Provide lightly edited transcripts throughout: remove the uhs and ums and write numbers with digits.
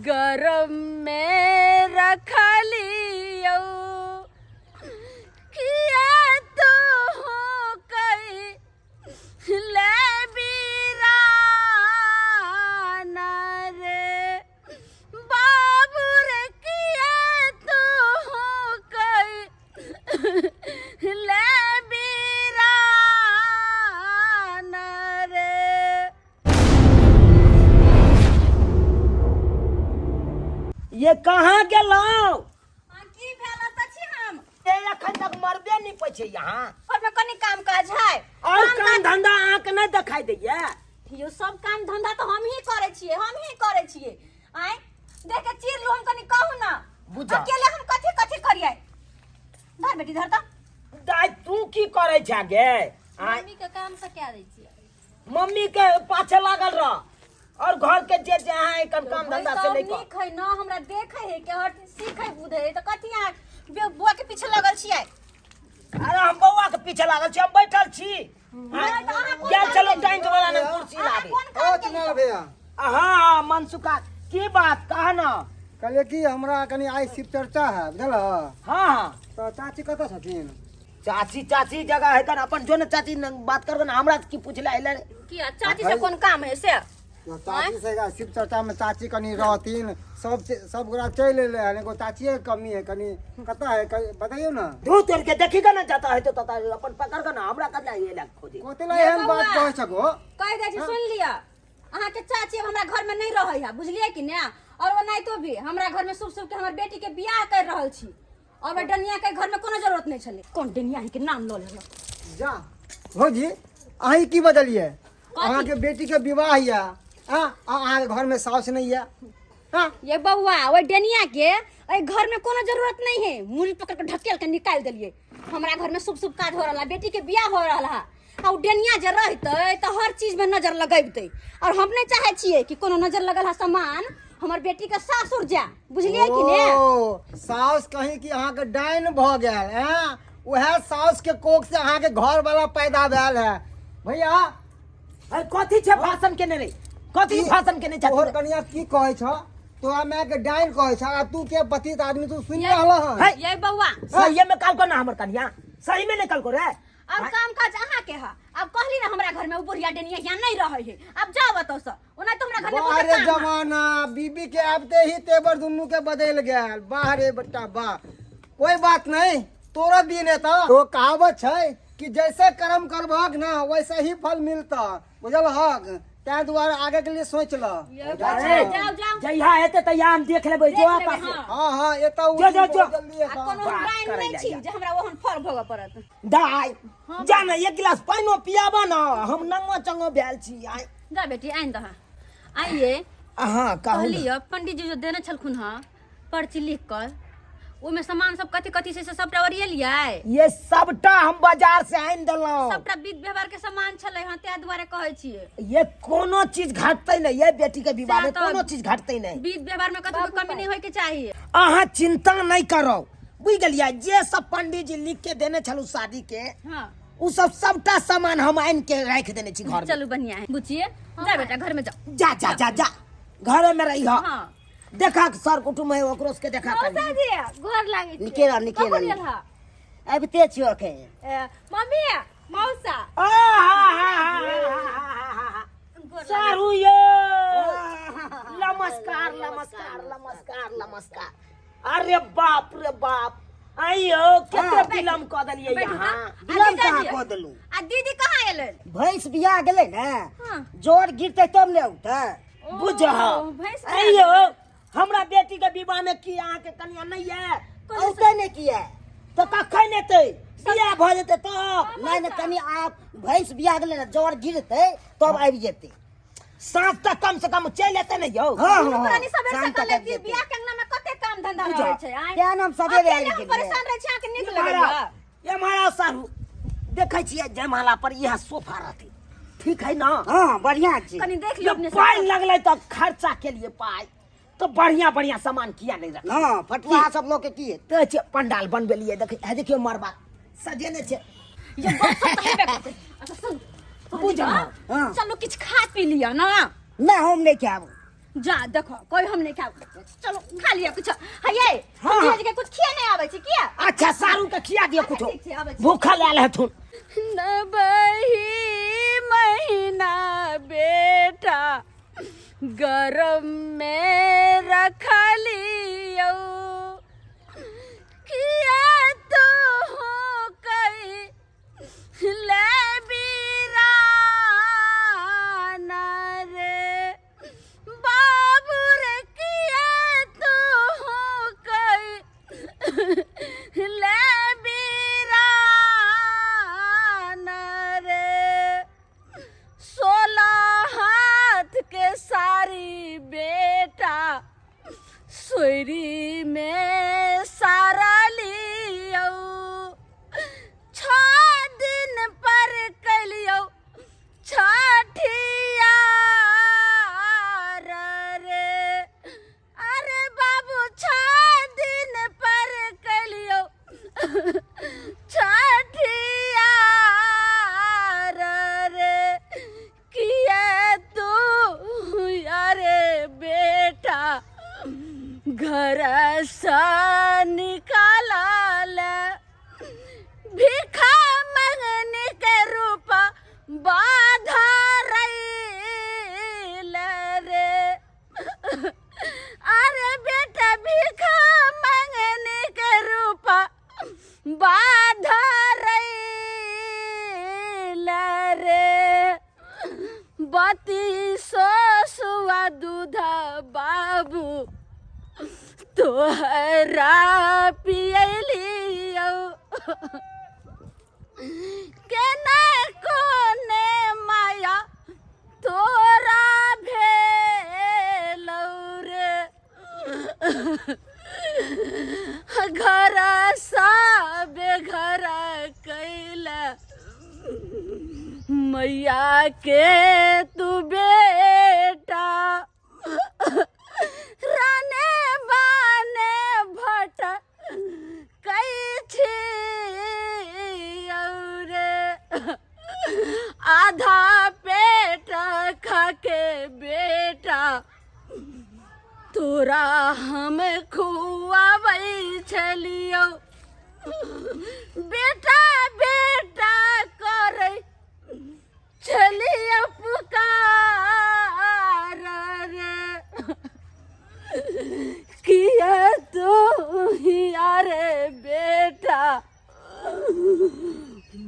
गरम में रखलियौ किया तो हो कई ले बीराना रे बाबू रे किया तो हो कई ले बीराना रे। ये कहाँ गेलौं? हाँ, की भेल तऽ छी हम। ए अखन तक मरबे नहीं पै छै यहाँ। घर में कनी काम काज है। और काम धंधा अहाँ के नहीं देखाई दैया? यो सब काम धंधा तऽ हम ही करै छियै, हम ही करै छियै। आँय देख के चीर लू हम, कनी कहू ना। बुझा। अकेले हम कथी कथी करियै? धर बेटी धर तऽ। दाइ तू की करै छै गे? आँय मम्मी के काम से कए दै छियै। मम्मी के पाछे लागल रह और घर के जे जे अहाँ एखन काम धंधा से सब नहीं कर। नीक है ना, हमरा देखै है के हर चीज सीखै बुझै है, तऽ कथी अहाँ बुआ के पीछे लगल छियै? अरे हम बौआ के पीछे लागल छी, हम बैठल छी। नहि तऽ अहाँ कोन गेल काम चलो केलियै? टेंट वाला ने कुर्सी अहाँ लाबे। कोन काम ओ केलियै? चुनाव भैया। हाँ मनसुखा की बात कह ना। कहलियै कि हमरा कनि आइ शिव चर्चा है, बुझल? हाँ हाँ। तऽ चाची कतऽ छथिन? चाची चाची जगह है कन अपन जो ने चाची न बात करबे ना, हमरा की पूछला एले? किया चाची से कोन काम है से? तो चाची से शिव चर्चा में चाची कनि रहथिन, सब सब गोरा चलि एलै हन, एगो चाचिए के कमी है कनि, कतऽ है बतैयौ ना। धू तोड़ के देखी का ना जाता है तो तता अपन पकड़ के ना, हमरा कतना ये लग खोजे। कथी ला एहन बात कहै छको? कहि दै छी, सुनि लिअ, अहाँके चाची अब हमरा घर में नहीं रहै है, बुझलियै कि ने? और ओनाहितो भी हमरा घर में शुभ शुभ के हमर बेटी के बियाह कर रहल छी, और ओहि डनिया के घर में कोनो जरूरत नहीं छलै। कोन डनिया के नाम लऽ लेलक? जा भौजी, अहीं की बदलियै? अहाँके बेटी के विवाह यऽ आ अहाँके घर में साउस नहीं यऽ? हाँ? ये बउआ, ओहि डनिया के एहि घर में कोनो जरूरत नहीं है, मुड़ी पकड़ के ढकेल के निकाल देलियै। हमरा घर में शुभ शुभ काज हो रहल है, बेटी के बियाह हो रहल है, आ उ डनिया जे रहतै तऽ हर चीज में नजर लगेबतै, और हम नहीं चाहे छियै कि कोनो नजर लगल है सामान हमर बेटी के सासुर जाए, बुझलियै कि ने? ओ साउस कहीं कि अहाँके डाइन भऽ गेल हैं, उएह साउस के कोख से अहाँके घर वाला पैदा भेल है भैया। अरे कथी छै भाषण केने रे? कथी भाषण केने छै? तोहर कनिया की कहै छ? तोरा माय के डाइन कहै छ, आ तू के पतित आदमी तू सुनि रहल हन? है। ये बउआ, सही में काल को ना हमर कनिया सही में निकल को रे। अब काम काज अहाँ के है, अब कहली ना हमरा घर में उ बुढ़िया डनिया यहाँ नहीं रहे है, अब जाओ बताओ सर, ओना तो हमरा घर में बहुत बाहरे काम है। जमाना बीबी के आबते ही तेवर दुनू के बदल गेल। बाहरे बेटा वाह, कोई बात नहीं, तोरा दिन है तो कहावत छै कि जैसे कर्म करबहक ना वैसे ही फल मिलता, बुझल हक? ताहि दुआरे आगे के लिए सोच ल। ये बच्चा, जाओ जाओ। जहिया हेतै तहिया हम देख लेबै, देख जो लेबै, आपस। हाँ। हाँ हाँ, एतऽ ओ जो, जो, दिन जो। बहुत जल्दी आ एतऽ। कोनो बात डाइन करै नहीं छी जाइया। जे हमरा ओहन फल भोगऽ पड़त। दाइ जा ने एक गिलास पानिओ पियाबऽ ने, हम नंगो चंगो भेल छी आइ। जा बेटी आनि दह। आइए अहाँ कहू ने। कहलियै पंडित जी जो देने छलखुन हँ पर्ची लिख कर, ओहिमे सामान सब कथी कथी छै से सबटा ओरिएलियै? ये सबटा हम बाजार से आनि देलहुँ। सबटा विध व्यवहार के सामान छलै हँ, ताहि दुआरे कहै छियै। ये कोनो चीज घटतै नहीं, ये बेटी के विवाह में सएह तऽ। कोनो चीज घटतै नहीं। विध व्यवहार में कथी के कमी नहीं होय के चाही। अहाँ चिंता नहीं करो, बुझ गेलियै? जे सब पंडित जी लिख के देने छलू शादी के, हाँ, उ सब सबटा सामान हम आनि के राखि देने छी घर में। चलू बढ़िया है। बुचिए जा बेटा घर में जाओ। जा जा जा जा, घरे में रही। हाँ। देखा सर कुटुम्ब है ओकरो के देखा कनी। मौसा जी गोर लागै छी। निके रह, निके कखन रह। एल हँ? आबिते छियो अखन। ए, मम्मी मौसा। आ, हा, हा, हा, हा, हा, हा, हा। सारू यो नमस्कार नमस्कार नमस्कार नमस्कार। अरे बाप रे बाप, आइयो कते विलम्ब कऽ देलियै बैठू यहाँ। तऽ। आ विलम्ब जीजाजी, कहाँ कऽ देलहुँ? आ दीदी कहाँ एलै? भैंस बिया गेलै ने, हाँ। जोर गिरतै तब ने औतै। बुझ भैंस बिया आइयो हमरा बेटी के विवाह में की अहाँ के कनिया नहीं है? औतै ने किया? तो कखन एतै? बियाह भऽ जेतै तब। नहि नहि, कनि आब भैंस बिया गेलै ने, जोर गिरतै तब आबि जेतै। साँझ तक कम से कम चलि एतै ने यौ? हँ, दुनू हँ, प्राणी सबेर शाम सकाल तक आबि एती, जेतै। बियाह के अंगना में कते काम धंधा रहै छै, आँय? तें ने हम सबेरे अकेले आबि हम गेलियै। परेशान रहै छी, अहाँके नीक लगैया? ये महाराज साहु, देखै छियै जयमाला पर इएह सोफा रहतै, ठीक है ना? हाँ बढ़िया छै। कनि देख लियौ अपने सब। पाइ लगलै तऽ खर्चा के लिए पाइ तो बढ़िया बढ़िया सामान किया नहीं रख? हाँ, फटुआ सब लोग के की हेतै? तऽ छै पंडाल बनबेलियै, देखै हे देखियौ मरबा सजेने छै। ये गप सब तऽ हेबे करतै। अच्छा सुन, बुझ। हाँ। हाँ। चलू किछु खा पी लिअ ना। नहि, हम नहि खायब। जा देखो कोई हम नहीं खाब। चलो खा लिया कुछ। हये हाँ। जीजा जी के कुछ खिया नहीं आबै छै किया? अच्छा, सारू के खिया दियो कुछो। ठीक छै, आबै छी। भूखल आयल हथुन। नबही महीना बेटा गरम में रखलियौ, किया तो हो कई ले बीराना रे बाबू रे, किया तो हो कई ले बीराना रे। 16 हाथ के सारी बेटा सोरी में सारा लियौ, 6 दिन पर कलियौ छठिया रे। अरे बाबू 6 दिन पर कलियौ छठिया रे, किया तू अरे बेटा घर से निकालल, भिखा मंगने के रूप बाधा रैल रे। अरे बेटा भिखा मंगने के रूप बाधा रैल रे। बती ससुआ दूध बाबू तोहरा पियलियौ, केना कोने माया तोरा भेलौ रे। घर सा बेघर कैल मैया के तू बेटा, रने बाने भट कै छी रे। आधा पेट खाके बेटा तोरा हम खुआबै छलियौ, बेटा बेटा करै छलियौ पुकार रे। किया तू अरे बेटा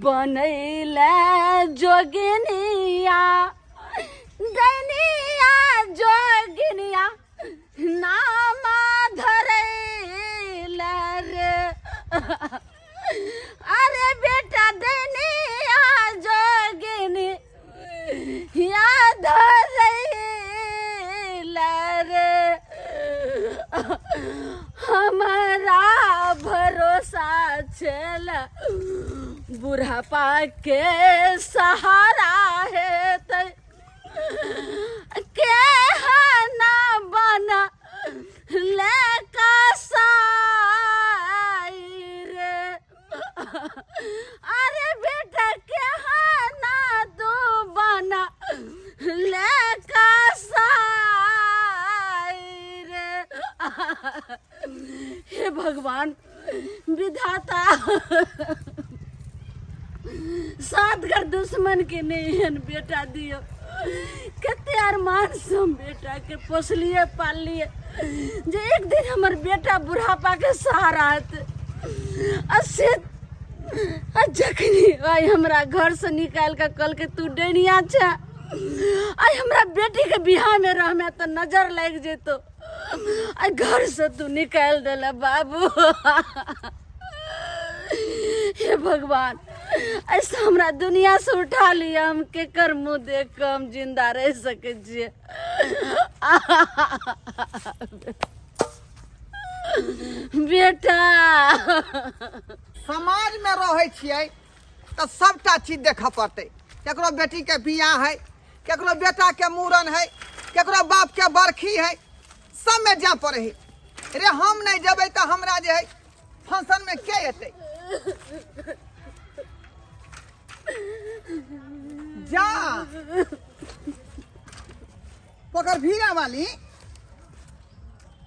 बनैले जोगिनिया, दैनिया जोगिनिया नाम धरैले रे। अरे बेटा दैनिया जोगिनी या धरैले रे। हमारा भरोसा छल बुढ़ापा के सहारा है के ना बना ले कसाई रे। अरे बेटा के ना तू बना ले कसाई रे। हे भगवान विधाता, सात घर दुश्मन के नहीं है बेटा दियो। कते अरमान से हम बेटा के पोसलिए पाललिए जे एक दिन हमर बेटा बुढ़ापा के सहारा हेतै। आ से आ जखनी आइ हमरा घर से निकालि कऽ कहलकै तू डैनिया छै, आइ हमरा बेटी के बियाह में रहमे तऽ नजर लागि जेतौ, आइ घर से तू निकालि देले बाबू। हे भगवान, ऐसा हमरा दुनिया से उठा लिया, हम केकर मुँह देख कऽ हम जिंदा रहि सकै छियै। बेटा समाज में रहै छियै तऽ सबटा चीज देखऽ पड़तै। केकरो बेटी के बियाह है, केकरो बेटा के मूड़न है, केकरो बाप के बरखी है, सब में जाय पड़े है। रे हम नहीं जेबै तऽ हमरा जे है फंक्शन में के एतै? जा पकड़ भीड़ा वाली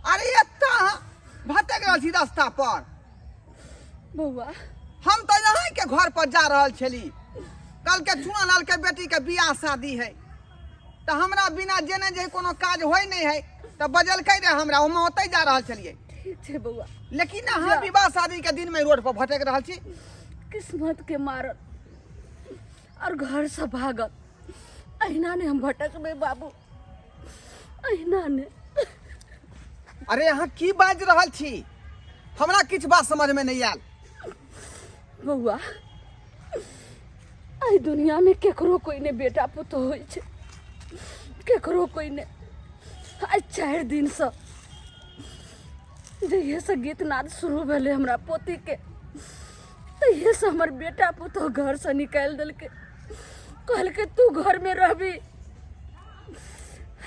अरे एतऽ अहाँ भटक रहल छी रास्ता पर। बौआ, हम तऽ अहाँके घर पर जा रहल छली। कल के चूना लाल के बेटी के बियाह शादी है, तऽ हमरा बिना जेने जे कोनो काज होइ नहीं है, तऽ बजलकै रे हमरा, हम ओतै जा रहल छलियै। ठीक छै बौआ। लेकिन अहाँ विवाह शादी के दिन में रोड पर भटक रहल छी। किस्मत के मारल और घर से भागल, अहिना ने हम भटकबै बाबू, अहिना ने। अरे अहाँ की बाजि रहल छी, हमरा किछु बात समझ में नहीं आयल। बौआ, एहि दुनिया में केकरो कोई ने बेटा पुतोह होइ छै, केकरो कोई ने। आइ 4 दिन से जहिया से गीत नाद शुरू भेलै हमरा पोती के, तहिया से हमर बेटा पुतोह घर से निकालि देलकै। कहलकै तू घर में रहबी,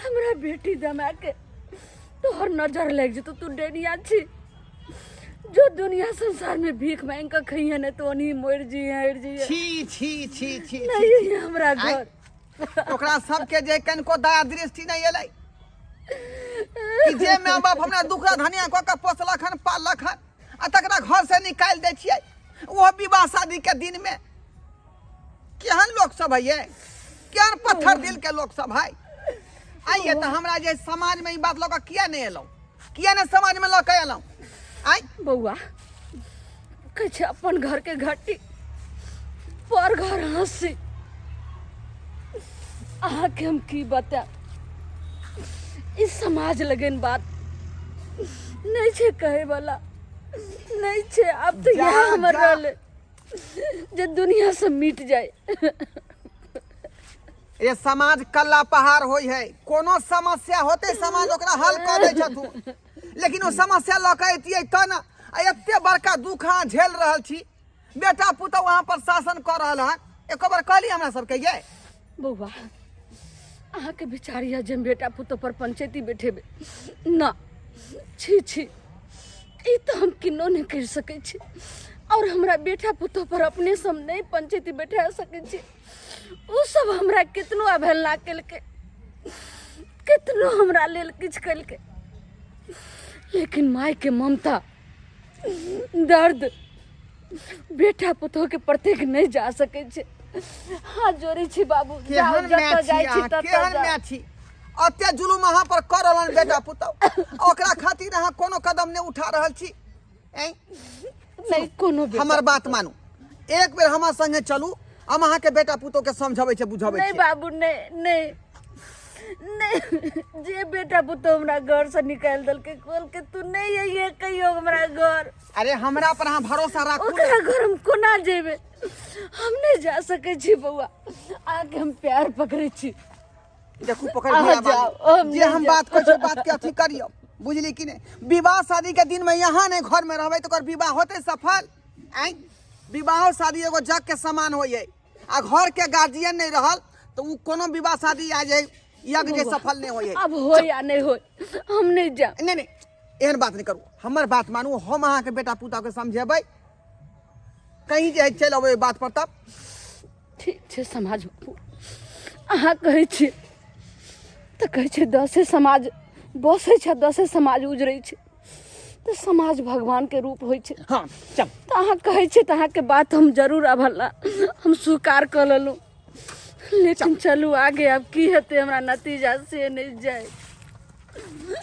हमरा बेटी जमा के तोहर नजर लागि जेतौ, तू डेनिया छी, जो दुनिया संसार में भीख मांग के खइहे ने तो ओनही मरि जइहे, हरि जइहे। छी छी छी छी नहीं छी। है हमरा आइ, घर। ओकरा सबके जे कनिको दया दृष्टि नहीं एलै कि जे माय बाप हमरा दुखड़ा धनिया कऽ के पोसलक हन पाललक हन आ तकरा घर से निकालि दै छियै, ओहो विवाह शादी के दिन में। केहन लोक सब है ये, केहन पत्थर दिल के लोक सब है। आइए तऽ हमरा जे समाज में ई बात लऽ कऽ किया नहीं एलहुँ, किया नहीं समाज में लऽ कऽ एलहुँ? आइ बौआ, कहै छै अपन घर के घटी पर घर हंसी। अहाँके हम की बतायब, ई समाज लगन बात नहीं छै कहे वाला, नहीं छै। आब तऽ जा, इएह हमर जा। रहलै जे दुनिया से मिट जाए। ये समाज कल्ला पहाड़ होई है, कोनो समस्या होते समाज ओकरा हल कऽ दै छथुन, लेकिन ओ समस्या लऽ कऽ अयतियै तऽ ने। आ एते बड़का दुख अहाँ झेल रहल छी, बेटा पुतहु अहाँ पर शासन कऽ रहल हन, एको बार कहली हमरा सबके ये? बौआ, अहाँके विचार यऽ जे हम बेटा पुतहु पर पंचायती बैठेबै ना? छी छी, ई तऽ हम किन्नो नहि करि सकै छी। और हमरा बेटा पुतहु पर अपने से हम नहि पंचायती बैठा सकै छी। ओ सब हमरा कितनो अवहेलना केलकै, कितनो हमरा लेल किछु केलकै, लेकिन माय के ममता दर्द बेटा पुतोह के प्रत्येक नहीं जा सकै छै। हाथ जोड़ै छी बाबू, जाओ, केहन जतऽ माय छी जाइ छी अहाँ, ततऽ केहन जाउ। माय छी, अते जुलुम अहाँ पर कऽ रहल हन बेटा पुतोह, ओकरा खातिर अहाँ कोनो कदम नहि उठा रहल छी। ऐं? नहीं कोनो बेटा हमर बात मानू, एक बेर हमरा संगे चलू, हम अहाँके बेटा पुतोह के समझबै छै बुझबै नहीं छै। बाबू, नहीं नहीं नहीं, जे बेटा पुतोह हमरा घर से निकालि देलकै, कहलकै तू नहीं अइहे कहियो हमरा घर। अरे हमरा पर अहाँ भरोसा राखू ने। ओकरा घर हम कोना जेबै? हम नहीं जा सकै छी बौआ, आके हम प्यार पकड़ै छी। देखू पकड़ अहाँ लिया जाओ, बाली। हम जे नहीं हम जाओ। बात कहै छी बात के अथी करियौ, बुझली कि नहीं? विवाह शादी के दिन में यहाँ नहीं घर में रहबै तऽ ओकर विवाह होतै सफल? आँय, विवाहो शादी एगो जग के समान होइए, आ घर के गार्जियन नहीं रहल तऽ उ कोनो विवाह शादी आ जे यज्ञ जे सफल नहीं होइए। अब हो या नहीं हो, हम नहीं जाब। नहीं नहीं, एहन बात नहीं करू, हमर बात मानू, हम अहाँके बेटा पुतहु के समझेबै, कहीं जे चलि अबै बात पर तब। ठीक छै समाज बाबू, अहाँ कहै छी तऽ कहै छै दसे समाज बसै छै, दसे समाज उजरै छै, तऽ समाज भगवानके रूप होइ छै। हाँ चल। तऽ अहाँ कहै छी तऽ अहाँके बात हम जरूर अवहेलना हम स्वीकार कऽ लेलहुँ, लेकिन चलू आगे, आब की हेतै हमरा नतीजा से नहि जाय।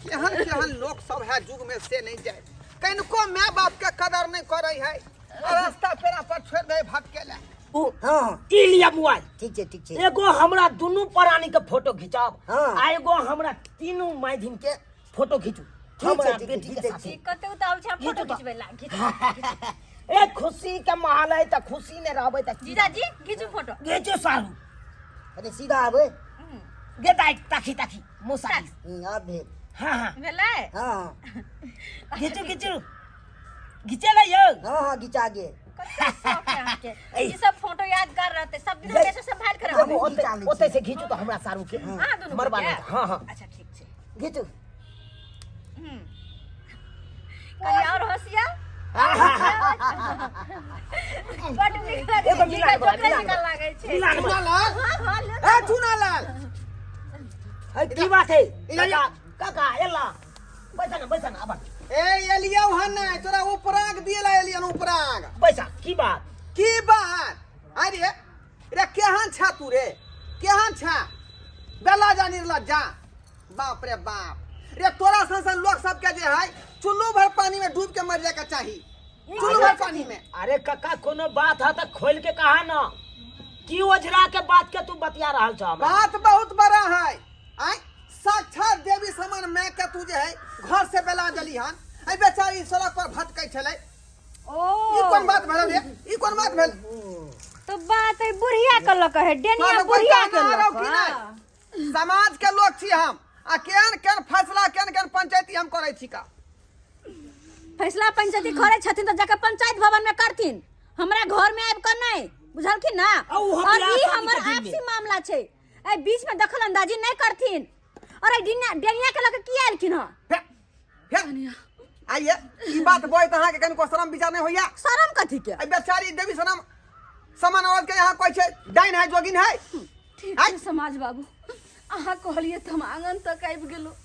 केहन केहन लोक सब है युग में से नहीं जाए, कनिको माय बाप के कदर नहीं करे है, रास्ता पेरा पर छोड़ दे भटके ले। उ, हाँ। ई लिया मोबाइल। ठीक छै, ठीक छै। एगो हमरा दुनू प्राणी के फोटो घिचाब हाँ। आ एगो हमरा तीनू मायधिन के फोटो घिचू। ठीक छै, हमरा ठीक छै, बेटी के घिचै साथे। छी। कते उतावल छै फोटो घिचू तऽ। घिचबै ला, घिचू। ए खुशी के माहौल है तऽ खुशी ने रहबै तऽ की? जीजाजी घिचू फोटो। घिचू सारू। कनी सीधा आबै। गे दाइ, ताकी ताकी मौसा जी। आब भेल। हाँ हाँ। भेलै? हाँ हाँ। घिचू घिचू। घिचेलै यौ? हाँ हाँ घिचा गेल। कते शौक है अहाँके। ऐ। ई सब फोटो यादगार रहतै, सब दिन जय। हमेशा संभाल के रखबै। हमहूँ घिचा लै छी। ओतै से घिचू तऽ हमरा सारू के। अहाँ दुनू मरबा के? नहि। हाँ हाँ। अच्छा ठीक छै। घिचू। कनी और होशियार। बड नीक लागै एगो छै, मिलान बला, जोकरे मिलान जकाँ बला। लागै छै। मिलान बला। चूनालाल, हाँ, हाँ, ले ए चूनालाल। है, की बात है? इधर काका, काका, एला। बैसा ना बैसा ना आब ए एलियौ हन नहि तोरा उपराग दिएला एलियन उपराग बैसा की बात की बात अरे रे केहन छा तू रे केहन छा बेला जानी जा बाप रे बाप रे तोरा सन सन लोग सबके जे है चुल्लू भर पानी में डूब के मर जाए के चाही चुल्लू भर पानी में अरे कक्का कोनो बात है त खोल के कहा ना की ओझरा के बात के तू बतिया रहल छ हमरा बात बहुत बड़ा है आय साक्षात देवी समान मैं के तू जे है घर से बेला जली हन आई बेचारी सड़क पर भटकै छलै ओ ई कोन बात भेल रे ई कोन बात भेल तो बात है बुढ़िया के लक है डेनिया तोरा कोई बुढ़िया के कहना लक रहो कि नहि? समाज के लोग छी हम आ केहन केहन फैसला केहन केहन पंचायती हम करै छी का फैसला पंचायती करे छथिन तो जाके पंचायत भवन में करथिन हमरा घर में आबि कऽ नहि बुझलखिन ना आ उ हम और बियाह ई शादी हमर के दिन में। आपसी मामला छै एहि बीच में दखल अंदाजी नहि करथिन और एहि डेनिया डेनिया के लऽ के की आयल हँ फे फे आइए ई बात बोए त अहाँके कनिको शरम विचार नहि होइया शरम कथी के एहि बेचारी देवी सनम समान औरत के यहाँ कहै छै डाइन है जोगिन है ठीक छै समाज बाबू अहाँ कहलियै तऽ हम आङन तक आबि गेलहुँ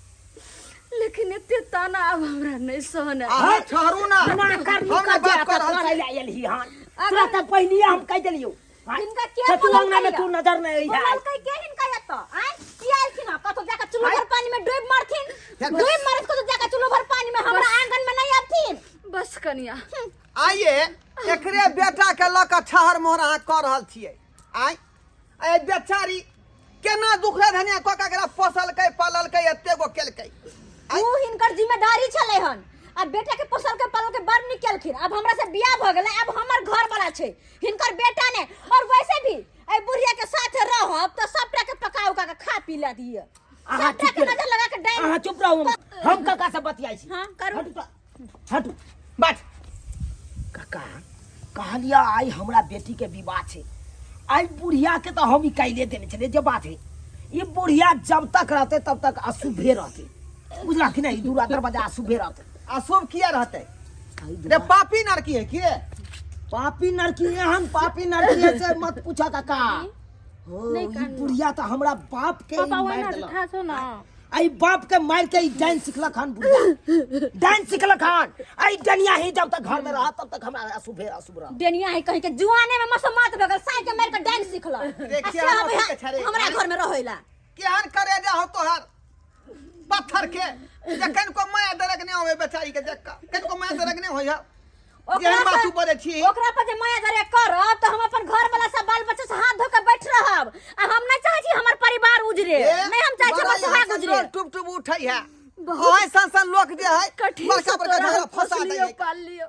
लेकिन एते ताना आब हमरा नहि सहन हैत। अहाँ ठहरू ना ना करनी हम का ने बात जे कऽ रहल करै छी ले आयल ही हन तोरा तऽ पहिलिये हम कहि देलियौ हिनका के से तू बोललकै अंगना में या? तू नजर नहीं आई बोललकै के हिनका एतऽ आँय की आयल हँ कतौ जाके चुल्लू भर पानी में डूबि मरथिन डूबि मरत कतौ जाके चुल्लू भर पानी में हमरा आंगन में नहीं आबथिन बस कनिया आइए एकरे बेटा के लऽ कऽ छहर मोहर अहाँ कऽ रहल छियै आइ ए बेचारी केना दुखरे धनिया कऽ कऽ एकरा पोसलकै पाललकै एते गो केलकै ऊ हिनकर जिम्मेदारी छलै हन आ बेटा के पोसल के पालल के बड़ नीक केलखिन अब हमरा से बियाह भऽ गेलै अब हमर घर वाला छै हिनकर बेटा ने और वैसे भी एहि बुढ़िया के साथ रहब तऽ सबटा के पका उका के खा पी ला दिए अहाँ सबटा चुप के नजर लगा के डाइन अहाँ चुप रहू हम काका से बतियाइ छी हाँ, करू। हटू तऽ, हटू बस काका कहलिया आइ हमरा बेटी के विवाह छै आइ बुढ़िया के तऽ हम निकालिए देने छलियै जे बात है ई बुढ़िया जब तक रहते तब तक अशुभे रहते बुझला कि नहीं दूरा दरवाजा अशुभे रहते अशुभ किया रहते आई रे दूरा- पापी नरकी है किए पापी नरकी एहन पापी नरकी है से मत पूछा काका हो ई बुढ़िया तऽ हमरा बाप के ई पापा मारि ओहिना देलक ठा छौ ना आई बाप के मार के ई डांस सिखलक हन बुढ़िया डांस सिखलक हन आई डनिया ही जब तक घर में रहा तब तक हमरा अशुभे अशुभ रहा डेनिया है कहीं के जुआने में मसमात भऽ गेल साई के मारि के डाइन सिखलक रे, आ क्या से अब मौसी के छरे? हमरा घर में रहेला केहन करे जा हो तोहर पत्थर के जखन को माया दरक नहीं होवे बेचारी के देख के कन को माया दरक नहीं होय जेहन बात तू बजै छी ओकरा पर जे माया दरे करब तऽ हम अपन घर वाला सब बाल बच्चा से हाथ धो के बैठ रहब आ हम नहीं चाहै छी हमर परिवार उजरे नहीं हम चाहै छी हमर सुहाग उजरे टुप टुप उठै है ओहे सन सन लोक जे है कठिन बड़का से बड़का तोरा झगड़ा फंसा दै पोसलियो है पाललियो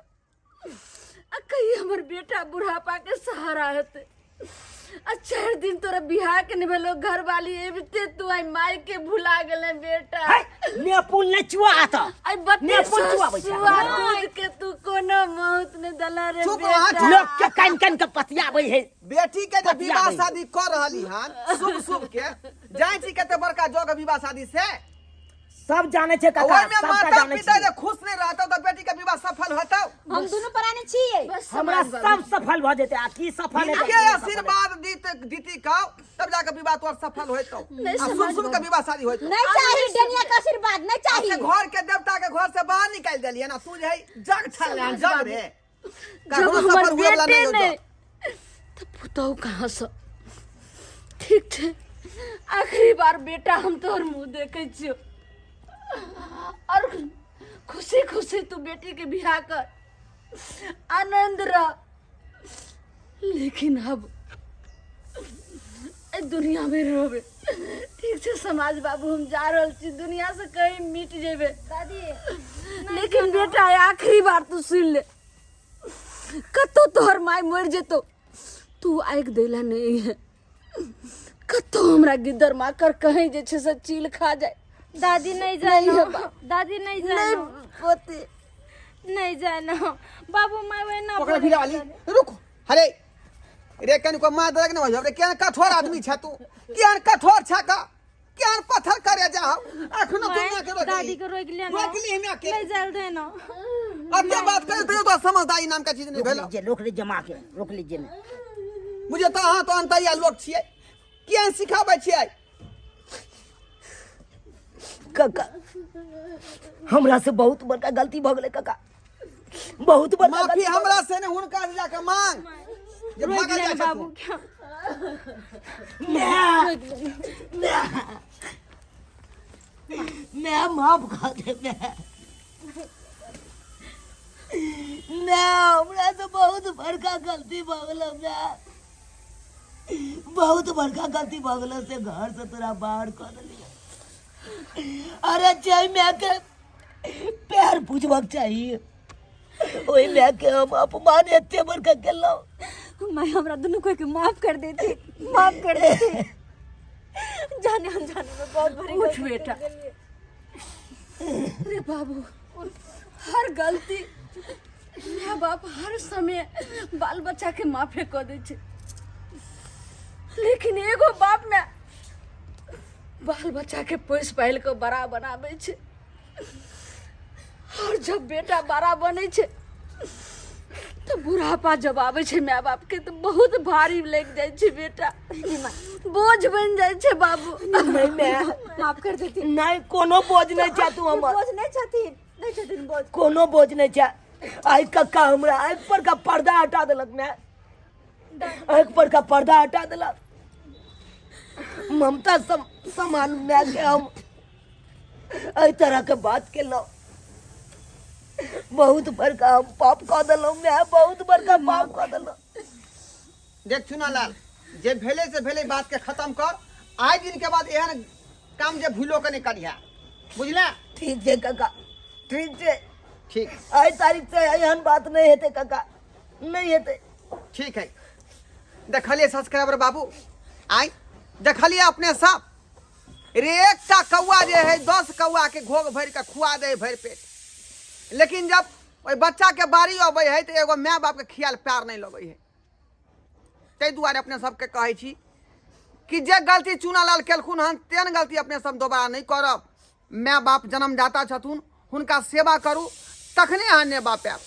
आ कहीं हमर बेटा बुढ़ापा के सहारा हेतै आ चार दिन तोरा बियाह के नहीं भेलो घर वाली एबते तू आई माई के भुला गेले बेटा है नेपुल नहीं चुआ आता आई बत्तीस नेपुल चुआबै छै सुआ दूध के तू कोनो मौत ने दला रे चुप रह, बेटा लोग के कान कान के पतियाबै है बेटी के जे विवाह पतियाबै। शादी कर रहली हन शुभ शुभ के जाय छी कते बड़का जग विवाह शादी से सब जाने छै काका ओहिमे सबटा माता जाने पिता छै जे खुश नहि रहतौ तऽ बेटी के विवाह सफल होतौ हम दुनू प्राणी छियै बस हमरा समाज बाबू। सब सफल भऽ जेतै आ की सफल हेतै, हिनके की नहि सफल हेतै। आशीर्वाद दीत दीती कहो तब जाके विवाह तोहर सफल होतौ नहीं आ शुभ समाज शुभ के विवाह शादी होतौ नहीं चाही डेनिया के आशीर्वाद नहीं चाही से घर के देवता के घर से बाहर निकाल देलियै ना तू जे है जग छल जग रे जब ककरो हमर सफल हुए वाला बेटे नहीं ने होतौ तऽ पुतहु कहाँ से ठीक छै आखिरी बार बेटा हम तोहर मुँह देखै छियौ और खुशी खुशी तू बेटी के बियाह कर आनंद रह लेकिन अब एहि दुनिया में रहबे ठीक छै समाज बाबू हम जा रहल छी दुनिया से कहीं मिट जेबे दादी लेकिन बेटा आखिरी बार तू सुन ले कतौ तोहर माय मरि जेतौ तू आगि दैला नहीं है कतौ हमरा गिद्दर माकर कहीं जे छै से चील खा जाए दादी नहीं नहीं जाना है बा- दादी नहीं नहीं जाना पोती नहीं जाना बाबू माय वही ओकरा भिड़ा ली रुक अरे रे कनिको माँ दरक नहि होइ रे केहन कठोर आदमी छ तू केहन कठोर छ का केहन पत्थर करे जा अखनो तू माँ के रोक दादी के रोक लेना रोक ली हमरा के नहीं जाल देना अते बात करे तैयो तो समझदारी नाम का चीज नहीं रोक भेल लीजिए रोक लीजिए माँ के रोक लीजिए ना बुझे तो अहाँ तो अंतैया लोक छियै केहन सिखाबै छियै काका हमरा से बहुत बड़का गलती भऽ गेलै काका, बहुत बड़का माफी गलती भऽ हमरा से नहीं, हुनका से जाके मांग जे रोकि भागल लेने जाइ बाबू छथुन। के। मैं मैं माफ कर दे। मैं हमरा से बहुत बड़का गलती भऽ गेल, मैं बहुत बड़का गलती भऽ गेल से घर से तोरा बाहर कऽ देलियै। अरे जय माय के पैर पूजबाक चाही, ओहि माय के हम अपमान एते बड़का केलहुँ। मैं हमरा दुनू कोई के माफ कर देती, माफ कर देती। जाने अनजाने में बहुत बड़ी उठ गलती बेटा। कर देलियै। अरे बाबू, हर गलती माय बाप हर समय बाल बच्चा के माफे कऽ दै छै, लेकिन एगो बाप में बाल बच्चा के पोसि पालि कऽ बड़ा बनाबै छै, और जब बेटा बड़ा बनै छै तऽ बुढ़ापा जब आबै छै माय बाप के तऽ बहुत भारी लागि जाइ छै बेटा, बोझ बनि जाइ छै बाबू। नहीं मैं माफ कर देती। नहीं, कोनो बोझ नहीं छै तू हमर। बोझ नहीं छथिन, नहीं छथिन बोझ। कोनो बोझ नहीं छै। आइ कक्का हमरा आँखि पर का पर्दा हटा देलक, मैं आँखि पर का पर्दा हटा देलक। ममता समान माय के हम एहि तरह के बात केलहुँ, बहुत बड़का हम पाप कऽ देलहुँ माय, बहुत बड़का पाप कऽ देलहुँ। देख चुना लाल, जे भेलै से भेलै, बात के खत्म कर। आइ दिन के बाद एहन काम जे भूलो के नहीं करिहा, बुझले? ठीक छै काका, ठीक छै। ठीक। आइ तारीख से एहन बात नहीं हेतै काका, नहीं हेतै। ठीक है। देखलिए सब्सक्राइबर बाबू, आइ देखलिए अपने सब रे, एकटा कौआ जे है 10 कौआ के घोघ भरि के खुआ दे भरि पेट, लेकिन जब ओहि बच्चा के बारी अबै है तऽ एगो माय बाप के ख्याल प्यार नहीं लगै है। ताहि दुआरे अपने सबके कहै छी कि जे गलती चूनालाल केलखुन हन तेहन गलती अपने सब दोबारा नहीं करब। माय बाप जन्मदाता छथुन, हुनका सेवा करू तखने अहाँ नेबा पायब,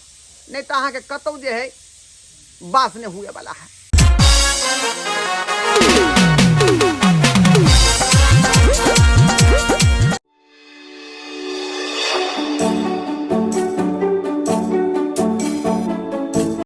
नहीं तऽ अहाँके कतहु जे है बास नहीं हुए वाला है।